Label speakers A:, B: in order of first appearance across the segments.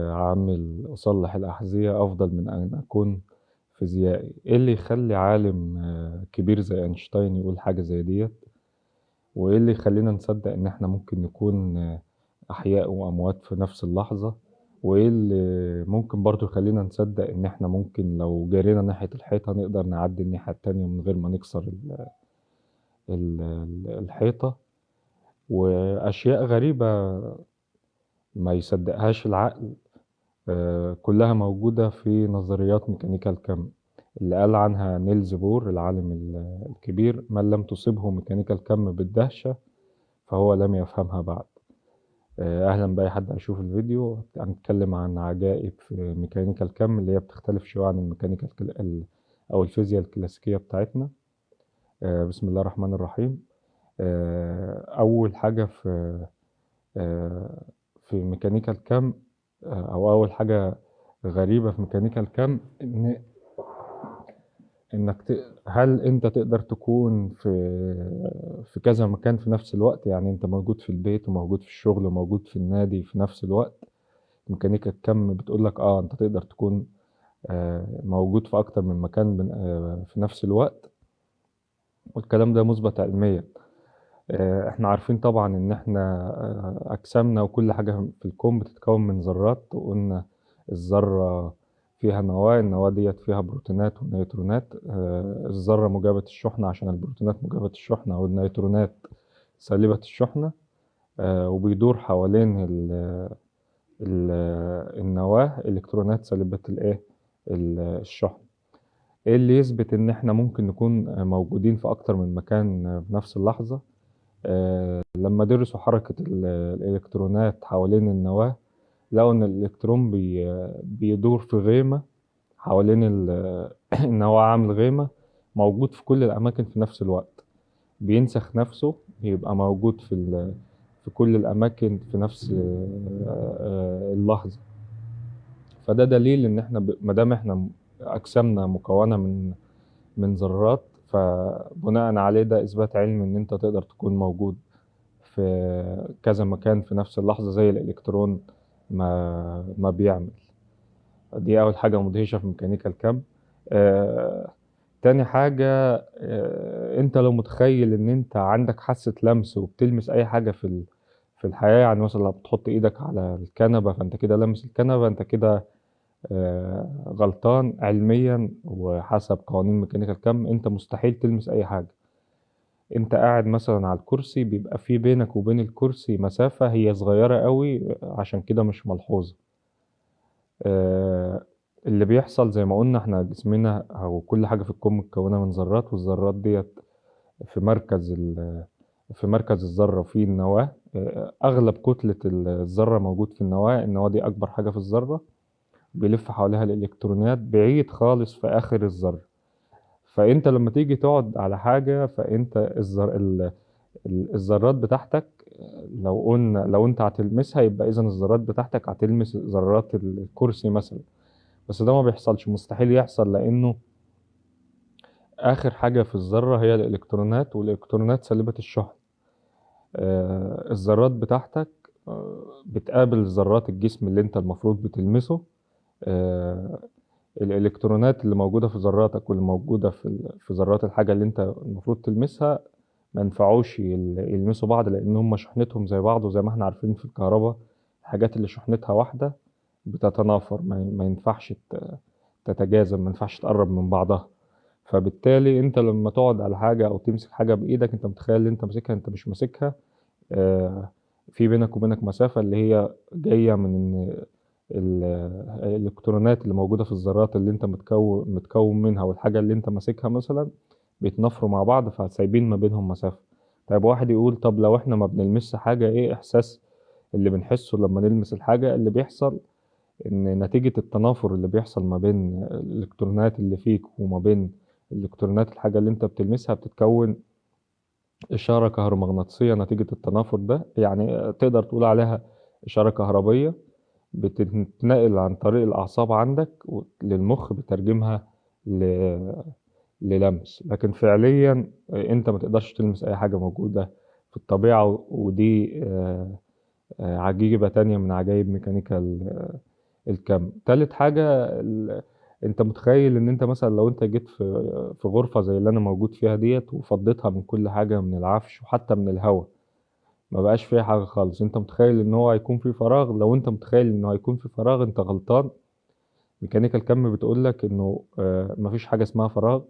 A: عامل أصلح الأحذية أفضل من أن أكون فيزيائي. إيه اللي يخلي عالم كبير زي أينشتاين يقول حاجة زي ديت؟ وإيه اللي يخلينا نصدق إن إحنا ممكن نكون أحياء وأموات في نفس اللحظة؟ وإيه اللي ممكن برضو يخلينا نصدق إن إحنا ممكن لو جرينا ناحية الحيطة نقدر نعدي الناحية التانية من غير ما نكسر الحيطة؟ وأشياء غريبة ما يصدقهاش العقل، كلها موجودة في نظريات ميكانيكا الكم اللي قال عنها نيلز بور العالم الكبير: من لم تصبه ميكانيكا الكم بالدهشة فهو لم يفهمها بعد. أهلا بأي حد هيشوف الفيديو. هنتكلم عن عجائب في ميكانيكا الكم اللي هي بتختلف شوية عن الميكانيكا أو الفيزياء الكلاسيكية بتاعتنا. بسم الله الرحمن الرحيم. أول حاجة في ميكانيكا الكم، أو أول حاجة غريبة في ميكانيكا الكم، إن هل أنت تقدر تكون في كذا مكان في نفس الوقت؟ يعني أنت موجود في البيت وموجود في الشغل وموجود في النادي في نفس الوقت. ميكانيكا الكم بتقول لك أنت تقدر تكون موجود في أكتر من مكان في نفس الوقت، والكلام ده مثبت علميا. احنا عارفين طبعا ان احنا اجسامنا وكل حاجة في الكون بتتكون من ذرات، وقلنا الذرة فيها نواة، النواة ديت فيها بروتونات ونيوترونات. الذرة موجبة الشحنة عشان البروتونات موجبة الشحنة والنيوترونات سالبة الشحنة، وبيدور حوالين النواة الكترونات سالبة الشحنة. ايه اللي يثبت ان احنا ممكن نكون موجودين في اكتر من مكان في نفس اللحظة؟ لما درسوا حركة الإلكترونات حوالين النواة لقوا إن الإلكترون بيدور في غيمة حوالين النواة، عامل غيمة موجود في كل الأماكن في نفس الوقت، بينسخ نفسه يبقى موجود في كل الأماكن في نفس اللحظة. فده دليل إن إحنا ما دام إحنا أجسامنا مكونة من ذرات، فبناء عليه ده إثبات علمي إن أنت تقدر تكون موجود في كذا مكان في نفس اللحظة زي الإلكترون ما بيعمل. دي أول حاجة مدهشة في ميكانيكا الكم. تاني حاجة، أنت لو متخيل إن أنت عندك حاسة لمس وبتلمس أي حاجة في الحياة، يعني مثلا لو بتحط إيدك على الكنبة فأنت كده لامس الكنبة، أنت كده غلطان علميا وحسب قوانين ميكانيكا الكم أنت مستحيل تلمس أي حاجة. أنت قاعد مثلا على الكرسي، بيبقى في بينك وبين الكرسي مسافة هي صغيرة قوي، عشان كده مش ملحوظة. اللي بيحصل زي ما قلنا احنا جسمنا او كل حاجة في الكون متكونة من ذرات، والذرات ديت في مركز الذرة في النواة. اغلب كتلة الذرة موجود في النواة، النواة دي اكبر حاجة في الذرة، بيلف حواليها الالكترونات بعيد خالص في اخر الذرة. فانت لما تيجي تقعد على حاجة فانت الذرات بتاعتك لو قلنا لو انت هتلمسها يبقى اذا الذرات بتاعتك هتلمس ذرات الكرسي مثلا، بس ده ما بيحصلش، مستحيل يحصل، لانه اخر حاجة في الذرة هي الالكترونات، والالكترونات سالبة الشحن. الذرات بتاعتك بتقابل ذرات الجسم اللي انت المفروض بتلمسه. الالكترونات اللي موجودة في ذراتك واللي موجودة في ذرات الحاجة اللي انت المفروض تلمسها ما ينفعوش يلمسوا بعض، لان هم شحنتهم زي بعض، وزي ما احنا عارفين في الكهرباء الحاجات اللي شحنتها واحدة بتتنافر، ما ينفعش تتجاذب، ما ينفعش تقرب من بعضها. فبالتالي انت لما تقعد على حاجة او تمسك حاجة بايدك انت متخيل ان انت ماسكها، انت مش ماسكها، في بينك وبينك مسافة اللي هي جاية من ان الالكترونات اللي موجودة في الذرات اللي انت متكون منها والحاجة اللي انت ماسكها مثلا بيتنافروا مع بعض، فسايبين ما بينهم مسافة. طيب واحد يقول طب لو احنا ما بنلمسش حاجة ايه احساس اللي بنحسه لما نلمس الحاجة؟ اللي بيحصل ان نتيجة التنافر اللي بيحصل ما بين الالكترونات اللي فيك وما بين الالكترونات الحاجة اللي انت بتلمسها بتتكون إشارة كهرومغناطيسية نتيجة التنافر ده، يعني تقدر تقول عليها إشارة كهربية بتتنقل عن طريق الأعصاب عندك للمخ بترجمها للمس. لكن فعليا انت ما تقدرش تلمس اي حاجة موجودة في الطبيعة، ودي عجيبة تانية من عجائب ميكانيكا الكم. تالت حاجة، انت متخيل ان انت مثلا لو انت جيت في غرفة زي اللي انا موجود فيها ديت وفضيتها من كل حاجة، من العفش وحتى من الهواء، ما بقاش فيها حاجة خالص، انت متخيل ان هو هيكون في فراغ؟ لو انت متخيل انه هيكون في فراغ انت غلطان. ميكانيكا الكم بتقولك انه مفيش حاجة اسمها فراغ.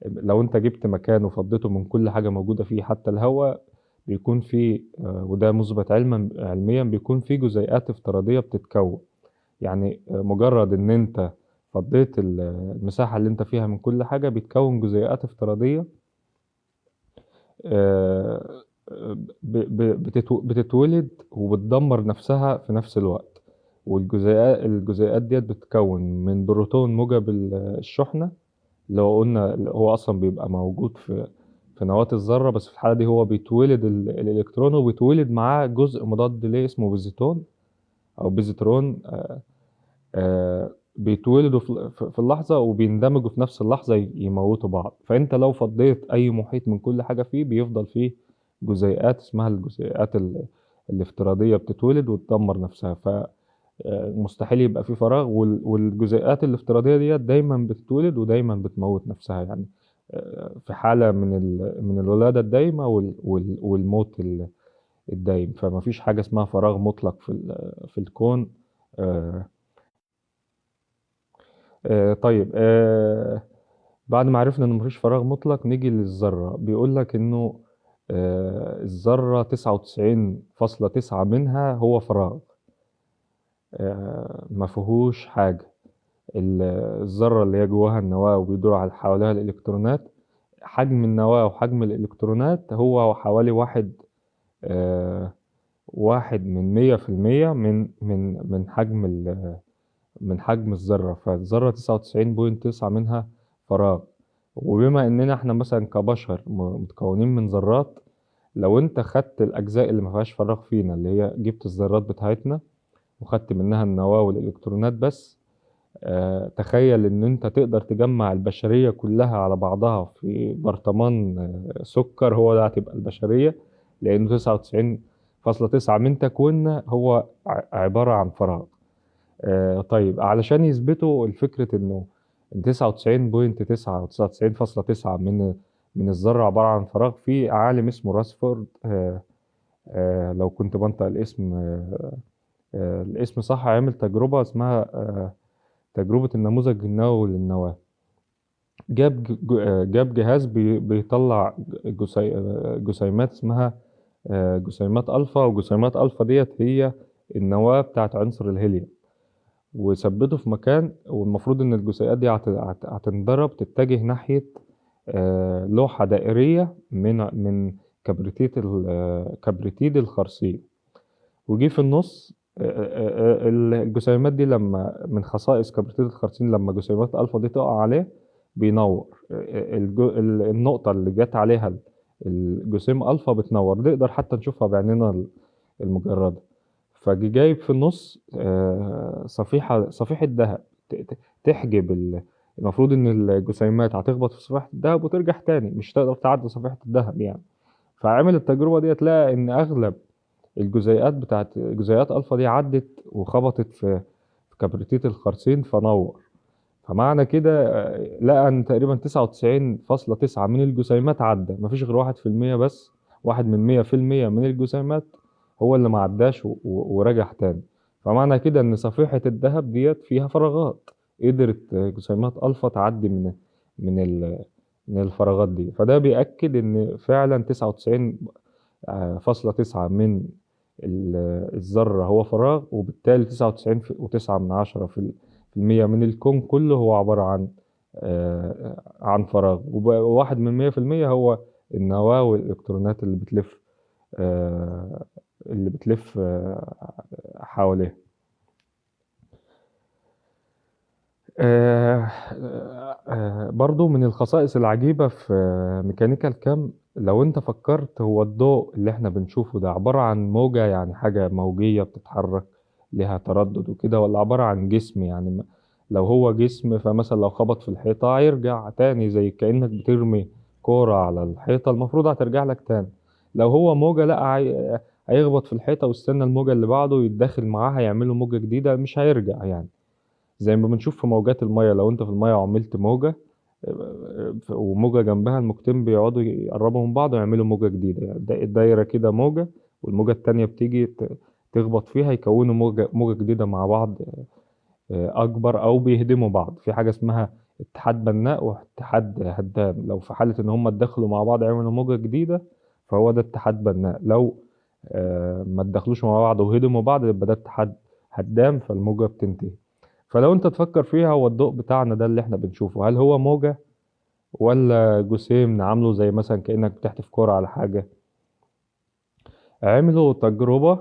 A: لو انت جبت مكان وفضيته من كل حاجة موجودة فيه حتى الهواء، بيكون فيه، وده مثبت علميا، بيكون فيه جزيئات افتراضية بتتكون. مجرد ان انت فضيت المساحة اللي انت فيها من كل حاجة بيتكون جزيئات افتراضية، بتتولد وبتدمر نفسها في نفس الوقت. والجزيئات ديت بتتكون من بروتون موجب الشحنة، اللي هو قلنا اللي هو أصلا بيبقى موجود في نواة الذرة، بس في الحالة دي هو بيتولد الإلكترون وبيتولد معاه جزء مضاد ليه اسمه بوزيتون أو بوزيترون، بيتولدوا في اللحظة وبيندمجوا في نفس اللحظة يموتوا بعض. فأنت لو فضيت أي محيط من كل حاجة فيه بيفضل فيه جزيئات اسمها الجزيئات الافتراضية بتتولد وتدمر نفسها، مستحيل يبقى فيه فراغ. والجزيئات الافتراضية ديت دايما بتتولد ودايما بتموت نفسها، في حالة من الولادة الدايمة والموت الدايم. فما فيش حاجة اسمها فراغ مطلق في الكون. بعد ما عرفنا إنه مفيش فراغ مطلق نيجي للذرة. بيقول لك إنه، الذرة 99.9 منها هو فراغ، ما فيهوش حاجة. الذرة اللي هي جواها النواة وبيدور على حواليها الإلكترونات، حجم النواة وحجم الإلكترونات هو حوالي واحد من مية في المية من حجم الذرة. فالذرة 99.9 منها فراغ. وبما إننا إحنا مثلا كبشر متكونين من ذرات، لو أنت خدت الأجزاء اللي ما فيهاش فراغ فينا، اللي هي جبت الذرات بتاعتنا وخدت منها النواة والإلكترونات بس، تخيل إن أنت تقدر تجمع البشرية كلها على بعضها في برطمان، سكر، هو ده هتبقى البشرية، لأنه 99.9 من تكويننا هو عبارة عن فراغ. علشان يثبتوا الفكرة إنه تسعة وتسعين بوينت تسعة أو تسعة وتسعين فاصلة تسعة من الذرة عبارة عن فراغ، في عالم اسمه راسفورد، لو كنت بنطق الاسم صح، عمل تجربة اسمها، تجربة النموذج النووي للنواة. جاب جهاز بيطلع جسيمات اسمها، جسيمات ألفا، وجسيمات ألفا ديت هي النواة بتاعت عنصر الهيليوم، وثبته في مكان، والمفروض إن الجسيمات دي هتنضرب تتجه ناحية، لوحة دائرية من كبريتيد الخرسين، وجي في النص، الجسيمات دي لما من خصائص كبريتيد الخرسين لما جسيمات ألفا دي تقع عليه بينور، النقطة اللي جت عليها الجسيم ألفا بتنور، نقدر حتى نشوفها بعيننا المجردة. فجي جايب في النص، صفيحة ذهب تحجب المفروض إن الجسيمات هتخبط في صفيحة الذهب وترجع تاني، مش تقدر تعدي صفيحة الذهب. فعمل التجربة دي تلاقي إن أغلب الجزيئات بتاعت جزيئات ألفا دي عدت وخبطت في كبريتيت الخرسين فنور. فمعنى كده، لقى إن تقريباً 99.9 من الجسيمات عدى، مفيش غير واحد في المية بس، واحد من مية في المية من الجسيمات هو اللي ما عداش ورجع تاني. فمعنى كده إن صفيحة الذهب ديت فيها فراغات، قدرت جسيمات ألفا تعدي من الفراغات دي. فده بيأكد إن فعلاً تسعة وتسعين، فاصلة تسعة من الذرة هو فراغ، وبالتالي تسعة وتسعين وتسعة من عشرة في المية من الكون كله هو عبارة عن فراغ، وواحد من مية في المية هو النواة والإلكترونات اللي بتلف، حواليها. برضو من الخصائص العجيبة في ميكانيكا الكم، لو انت فكرت هو الضوء اللي احنا بنشوفه ده عبارة عن موجة، يعني حاجة موجية بتتحرك لها تردد وكده، ولا عبارة عن جسم؟ لو هو جسم فمثلا لو خبط في الحيطة هيرجع تاني، زي كأنك بترمي كورة على الحيطة المفروض هترجع لك تاني. لو هو موجة لا، هيخبط في الحيطة ويستنى الموجة اللي بعده يتداخل معاها يعملوا موجة جديدة، مش هيرجع. يعني زي ما بنشوف في موجات المية، لو انت في المية وعملت موجة وموجة جنبها، الموجتين بيقعدوا يقربوا من بعض ويعملوا موجة جديدة، يعني الدايرة كده موجة والموجة التانية بتيجي تخبط فيها يكونوا موجة جديدة مع بعض أكبر، أو بيهدموا بعض. في حاجة اسمها اتحاد بناء واتحاد هدام، لو في حالة إن هم اتدخلوا مع بعض يعملوا موجة جديدة فهو ده اتحاد بناء، لو ما اتدخلوش مع بعض وهدموا بعض يبقى ده اتحاد هدام، فالموجة بتنتهي. فلو انت تفكر فيها، هو الضوء بتاعنا ده اللي احنا بنشوفه هل هو موجة ولا جسيم عامله زي مثلا كأنك بتحدف كرة على حاجة؟ عملوا تجربة،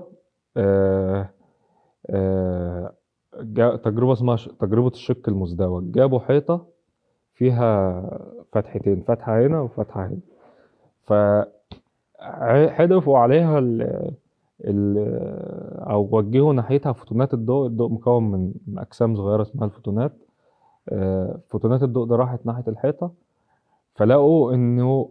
A: تجربة اسمها تجربة الشق المزدوج. جابوا حيطة فيها فتحتين، فتحة هنا وفتحة هنا، فحدفوا عليها أو وجهوا ناحيتها فوتونات الضوء. الضوء مكون من أجسام صغيرة اسمها الفوتونات. فوتونات الضوء ده راحت ناحية الحيطة، فلقوا إنه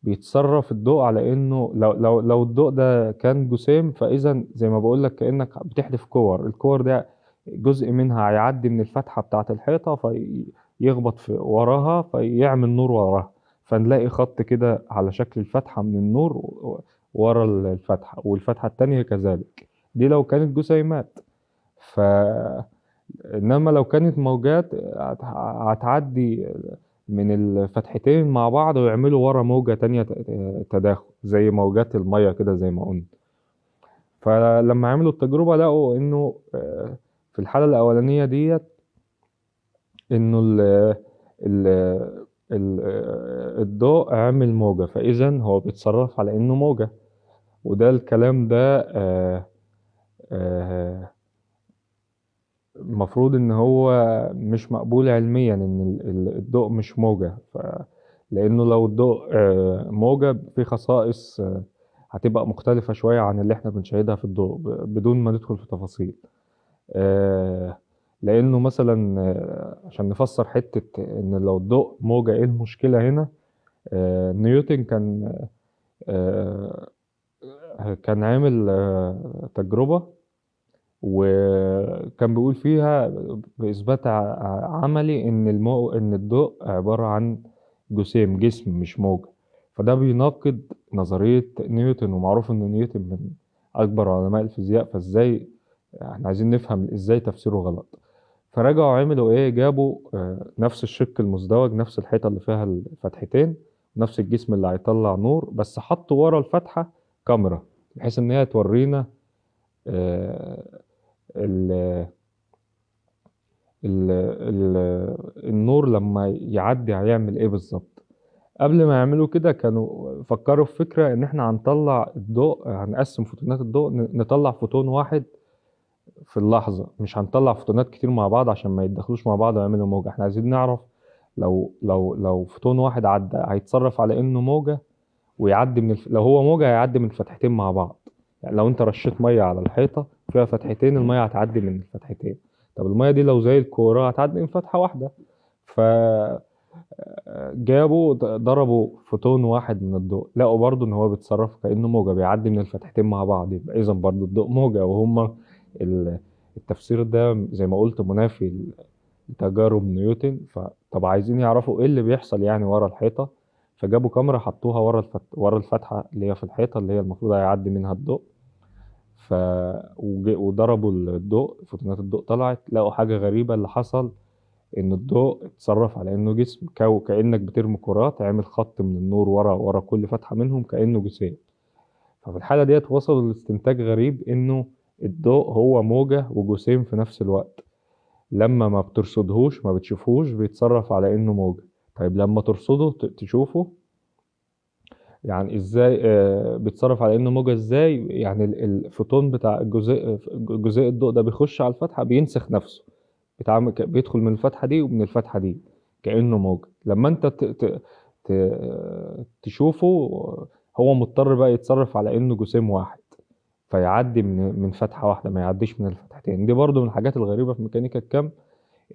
A: بيتصرف الضوء على إنه لو الضوء ده كان جسيم، فإذا زي ما بقول لك كأنك بتحدف كور، الكور ده جزء منها هيعدي من الفتحة بتاعة الحيطة فيخبط في وراها فيعمل نور وراها، فنلاقي خط كده على شكل الفتحة من النور ورا الفتحة، والفتحة التانية كذلك. دي لو كانت جسيمات. إنما لو كانت موجات هتعدي من الفتحتين مع بعض ويعملوا ورا موجة تانية تداخل زي موجات المية كده زي ما قلنا. فلما عملوا التجربة لقوا إنه في الحالة الأولانية ديت إنه الضوء عامل موجة، فإذا هو بيتصرف على إنه موجة. وده الكلام ده المفروض إن هو مش مقبول علميا، إن الضوء مش موجة، لأنه لو الضوء موجة في خصائص هتبقى مختلفة شوية عن اللي احنا بنشاهدها في الضوء بدون ما ندخل في تفاصيل. لأنه مثلا عشان نفسر حتة إن لو الضوء موجة إيه المشكلة هنا، نيوتن كان عامل تجربة وكان بيقول فيها بإثبات عملي إن الضوء عبارة عن جسيم، جسم مش موجة. فده بيناقض نظرية نيوتن، ومعروف إن نيوتن من أكبر علماء الفيزياء، فإزاي إحنا عايزين نفهم إزاي تفسيره غلط. فرجعوا عملوا إيه؟ جابوا نفس الشق المزدوج، نفس الحيطة اللي فيها الفتحتين، نفس الجسم اللي هيطلع نور، بس حطوا ورا الفتحة كاميرا بحيث إن هي تورينا النور لما يعدي هيعمل إيه بالظبط. قبل ما يعملوا كده كانوا فكروا في فكرة إن إحنا هنطلع الضوء، هنقسم فوتونات الضوء، نطلع فوتون واحد في اللحظة، مش هنطلع فوتونات كتير مع بعض عشان ما يتدخلوش مع بعض ويعملوا موجة. احنا عايزين نعرف لو فوتون واحد عدى هيتصرف على انه موجة ويعدي من لو هو موجة هيعدي من فتحتين مع بعض. يعني لو انت رشيت مية على الحيطة فيها فتحتين، المية هتعدي من الفتحتين. طب المية دي لو زي الكورة هتعدي من فتحة واحدة. ف جابوا ضربوا فوتون واحد من الضوء، لقوا برضو ان هو بيتصرف كأنه موجة، بيعدي من الفتحتين مع بعض، يبقى اذا برضو الضوء موجة. وهم التفسير ده زي ما قلت منافي لتجارب نيوتن. فطب عايزين يعرفوا ايه اللي بيحصل يعني ورا الحيطة، فجابوا كاميرا حطوها ورا الفتحة اللي هي في الحيطة اللي هي المفروض هيعدي منها الضوء. وضربوا الضوء، فوتونات الضوء طلعت، لقوا حاجة غريبة اللي حصل ان الضوء اتصرف على انه جسم، كأنك بترمي كرات، عامل خط من النور ورا كل فتحة منهم كأنه جسيم. ففي الحالة ديت وصلوا لاستنتاج غريب انه الضوء هو موجة وجسيم في نفس الوقت. لما ما بترصدهوش، ما بتشوفهوش، بيتصرف على انه موجة. طيب لما ترصده تشوفه، يعني ازاي بيتصرف على انه موجة ازاي؟ يعني الفوتون بتاع جزيء الضوء ده بيخش على الفتحة بينسخ نفسه، بيدخل من الفتحة دي ومن الفتحة دي كأنه موجة. لما انت تشوفه هو مضطر بقى يتصرف على انه جسيم واحد، فيعدي من فتحة واحدة، ما يعديش من الفتحتين. دي برضو من الحاجات الغريبة في ميكانيكا الكم،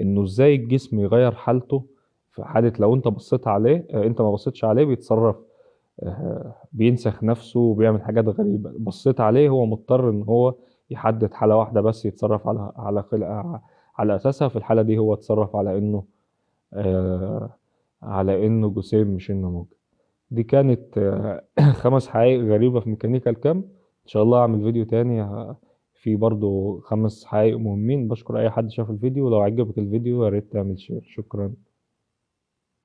A: انه ازاي الجسم يغير حالته في حالة لو انت بصيت عليه، انت ما بصيتش عليه بيتصرف بينسخ نفسه وبيعمل حاجات غريبة. بصيت عليه هو مضطر ان هو يحدد حالة واحدة بس يتصرف على اساسها. في الحالة دي هو اتصرف على انه جسيم مش انه موجة. دي كانت 5 حقائق غريبة في ميكانيكا الكم. ان شاء الله اعمل فيديو تاني في برضو 5 حقائق مهمين. بشكر اي حد شاف الفيديو، ولو عجبك الفيديو يا ريت تعمل share. شكرا.